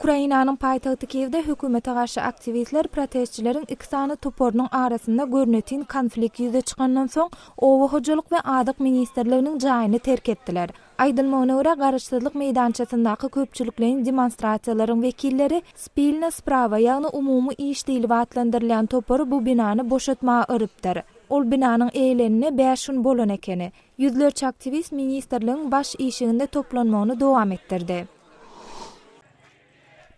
Ukrainanyň paýtagty Kiýewde hökümete garşy aktiwistler protestçileriň iki sany toparynyň arasynda görnetin konflikt ýüze çykandan soň, Oba hojalyk we azyk ministrliginiň jaýyny terk etdiler. Aýdylmagyna görä, Garaşsyzlyk meýdançasyndaky köpçülikleýin demonstrasiýalaryň wekilleri Spilna sprawa, ýagny umumy iş diýlip atlandyrylýan topary bu binany boşatmaga yrypdyr. Ol binanyň eýelenine bäş gün bolan ekeni. Ýüzlerçe aktiwist ministrligiň baş işiginde toplanmagyny dowam etdirdi.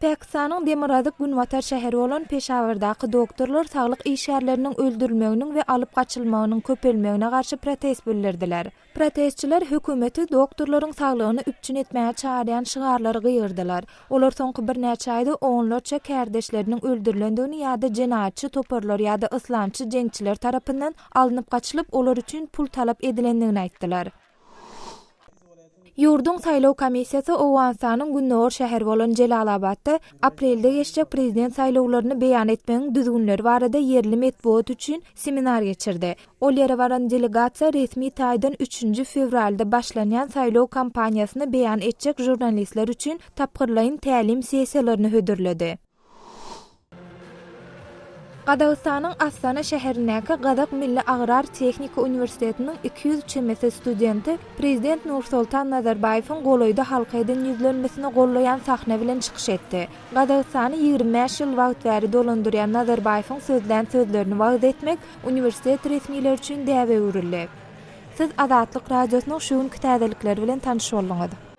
Pakistanyň demirgazyk-günbatar şäheri bolan Peşawardaky doktorlar saglyk işgärleriniň öldürilmeginiň we alyp gaçylmagynyň köpelmegine garşy protest bildirdiler. Protestçiler hökümeti doktorlaryň saglygyny üpjün etmäge çagyrýan şygarlary gygyrdylar. Olar soňky birnäçe aýda onlarça kärdeşleriniň öldürilendigini ýa-da jenaýatçy toparlar ýa-da yslamçy jeňçiler tarapyndan alnyp gaçylyp, olar üçin pul talap edilendigini aýtdylar. Ýurduň saýlaw komissiýasy Owganystanyň gündogar şäheri bolan Jelalabatda aprelde geçjek prezident saýlawlaryny beýan etmegiň düzgünleri barada ýerli metbugat üçin seminar geçirdi. Ol ýere baran delegasiýa resmi taýdan üçünji fewralda başlanýan saýlaw kampaniýasyny beýan etjek žurnalistler üçin tapgyrlaýyn tälim sessiýalaryny hödürledi. Gazagystanyň Astana şäherindäki Gazak milli agrar tehniki uniwersitetiniň 200 çemesi studenti prezident Nursoltan Nazarbaýewiň golaýda halka eden ýüzlenmesini gollaýan sahna bilen çykyş etdi. Gazagystany 25 ýyl wagt bäri dolandyrýan Nazarbaýewiň sözlän sözlerini wagyz etmek uniwersitet resmileri üçin däbe öwrüldi. Siz Azatlyk Radiosynyň şu günki täzelikleri bilen tanyş bolduňyz.